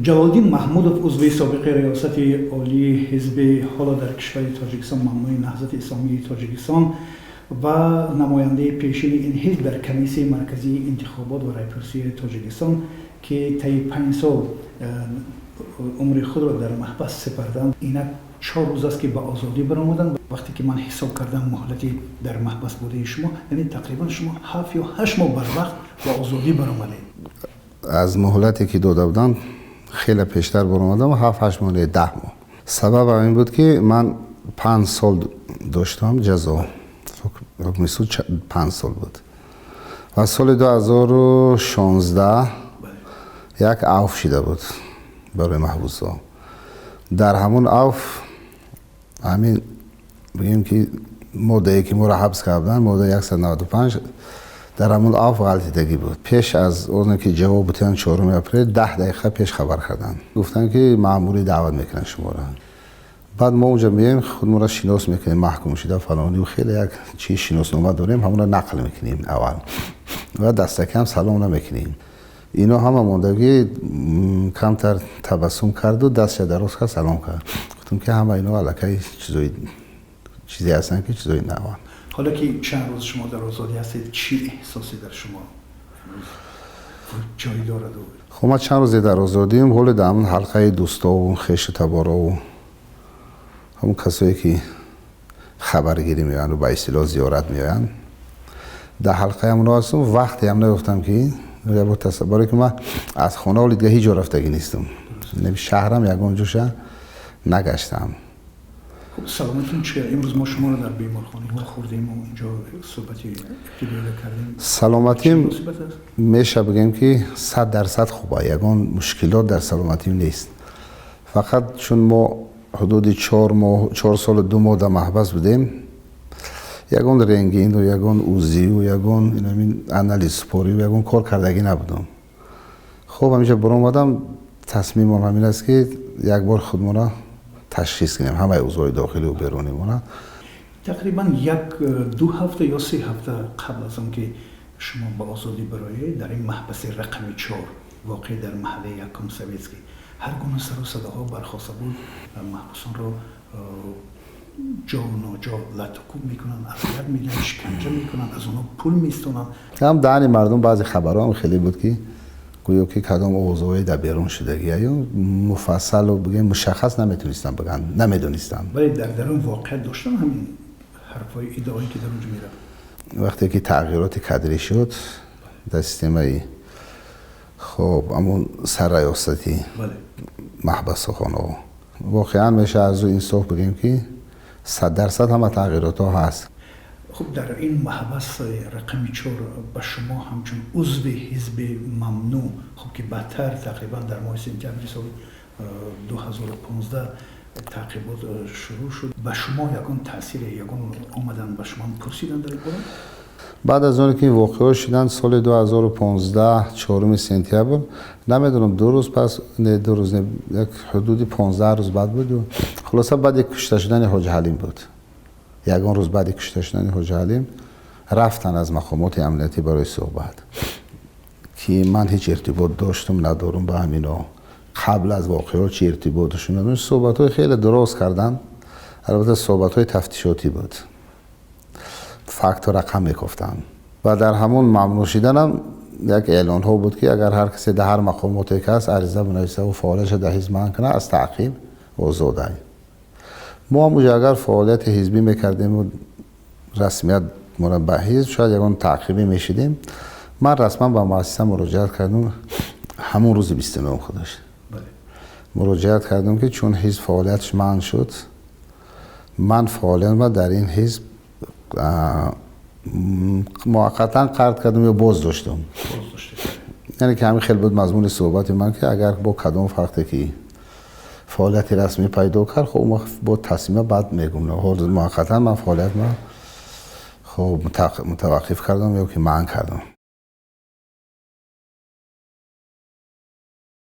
Ҷалолиддин Маҳмудов, узви собиқи Риёсати Олии ҳизби ҳоло дар кишвари Тоҷикистон мамнӯи Наҳзати Исломии Тоҷикистон ва намояндаи пешини ин ҳизб дар Комиссияи Марказии интихобот ва райпурсии Тоҷикистон, ки таи 5 сол умри худро дар маҳбас сипарданд, инак 4 рӯз аст, ки ба озодӣ баромаданд. Вақте ки ман ҳисоб кардам муҳлати дар маҳбас будаи шумо, яъне тақрибан шумо 7 ё 8 моҳ барвақт ба озодӣ баромадед. Аз муҳлате, ки дода буданд, хеле пештар баромадам, 7-8 моҳ, 10 моҳ. Сабаб ин буд, ки ман 5 сол доштам ҷазо, ҳукми суд 5 сол буд ва соли 2016 як афв шида буд барои маҳбусҳо. Дар ҳамон афв ҳамин бигем, ки моддае, ки моро ҳабс карданд, моддаи 195, дар ҳамон афв ғалтидагӣ буд. Пеш аз оне ки ҷавоб бутиҳанд, 4 апрел, 10 дақиқа пеш хабар карданд, гуфтанд, ки маъмурӣ даъват мекунанд шуморо. Баъд мо онҷа меоем, худморо шинос мекунем, маҳкум шуда фалонию хеле як чи шиноснома дорем, ҳамонро нақл мекунем аввал ва дастакам салом намекунем. Ино ҳама мондагӣ камтар табассум карду дастша дароз кард, салом кард. Гуфтам, ки ҳама ино аллакай чизе ҳастанд, ки чизои наванд. Ҳоло ки чанд рӯз шумо дар озодӣ ҳастед, чӣ эҳсосе дар шумо ҷой дорад? Хуб, ман чанд рӯзе дар озодием, ҳоле дар ҳамон ҳалқаи дӯстову хешу таборову ҳамон касое, ки хабаргирӣ меоянду ба истилоҳ зиёрат меоянд, дар ҳалқаи ҳамоно ҳастам. Вақте ҳам наёфтам, ки барое ки ман аз хона ҳоли дига ҳеҷ ҷо рафтагӣ нестам, шаҳрам ягон ҷоша нагаштам. Хуб, саломатон чи? Имрӯз мо шуморо дар беморхонаҳо хӯрдем ва инҷо суҳбати ибтидоиро кардем. Саломатим меша бигем, ки 100% хуба, ягон мушкилот дар саломатим нест. Фақат чун мо ҳудуди 4 моҳ, 4 солу 2 моҳ дар маҳбас будем, ягон рентгену ягон УЗИю ягон анализсупорию ягон кор кардагӣ набудам. Хуб, ҳаминҷа баромадам, тасмимам ҳамин аст, ки як бор худмонро ташхис кунем, ҳамаи узвҳои дохилию берунимона. Тақрибан як ду ҳафта ё 3 ҳафта қабл аз он ки шумо ба озодӣ бароед, дар ин маҳбаси рақами 4, воқеъ дар маҳаллаи якум Советский, ҳар гуна сару садоҳо бархоста буд. Маҳбусонро ҷо ноҷо латукӯб мекунанд, азият медиҳанд, шиканҷа мекунанд, аз онҳо пул местонанд. Ҳам даҳани мардум баъзе хабарҳо ҳам хеле буд, ки гӯё ки кадом овозҳое дар берун шудагӣ ё муфассалу бигем, мушаххас наметонистам биган, намедонистам. Вале дар дарун воқеият доштан ҳамин ҳарфҳои иддаое, ки дар онҷо мерафт? Вақте ки тағйироти кадрӣ шуд дар системаи, хоб, ҳамун сарраёсати маҳбасхонаҳо, воқеан меша аз ӯ инсоф бигем, ки 100% ҳама тағйиротҳо ҳаст. Хуб, дар ин маҳбас рақами 4 ба шумо ҳамчун узви ҳизби мамнӯъ, хуб, ки баъдтар тақрибан дар моҳи сентябри соли 2015 таъқибот шурӯъ шуд, ба шумо ягон таъсире, ягон омадан ба шумо пурсидан дар ин бора? Баъд аз оне ки воқеаҳо шуданд, соли 2015, 4 сентябр, намедонам, 2 рӯз пас, не, 2 рӯз не, як ҳудуди 15 рӯз баъд буд. Хулоса, баъди кушта шудани Ҳоҷи Ҳалим буд. Ягон рӯз баъди кушта шудани Ҳоҷи Ҳалим рафтан аз мақомоти амниятӣ барои суҳбат, ки ман ҳеҷ иртибот доштум, надорум ба ҳамино, қабл аз воқеаҳо чӣ иртиботашон надорум. Суҳбатҳои хеле дароз карданд. Албатта, суҳбатҳои тафтишотӣ буд, факту рақам мекофтанд. Ва дар ҳамон мамнӯъ шиданам як эълонҳо буд, ки агар ҳар касе дар ҳар мақомоте ки ҳаст, ариза бинависаву фаъолиятша дар ҳизб манъ кунад, аз таъқиб озодай. Мо ҳам уҷа агар фаъолияти ҳизбӣ мекардему расмият мора ба ҳизб, шояд ягон таъқибӣ мешидем. Ман расман ба муассиса муроҷиат кардам, ҳамон рӯзи 29 худаш муроҷиат кардам, ки чун ҳизб фаъолияташ манъ шуд, ман фаъолиятма дар ин ҳизб муваққатан қатъ кардам ё боз доштам. Яъне ки ҳамин хел буд мазмуни суҳбати ман, ки агар бо кадом факте ки фаъолияти расмӣ пайдо кард, хоб, он вақт бо тасмима баъд мегум. Ҳол муваққатан ман фаъолиятма, хоб, мутаваққиф кардам ё ки манъ кардам.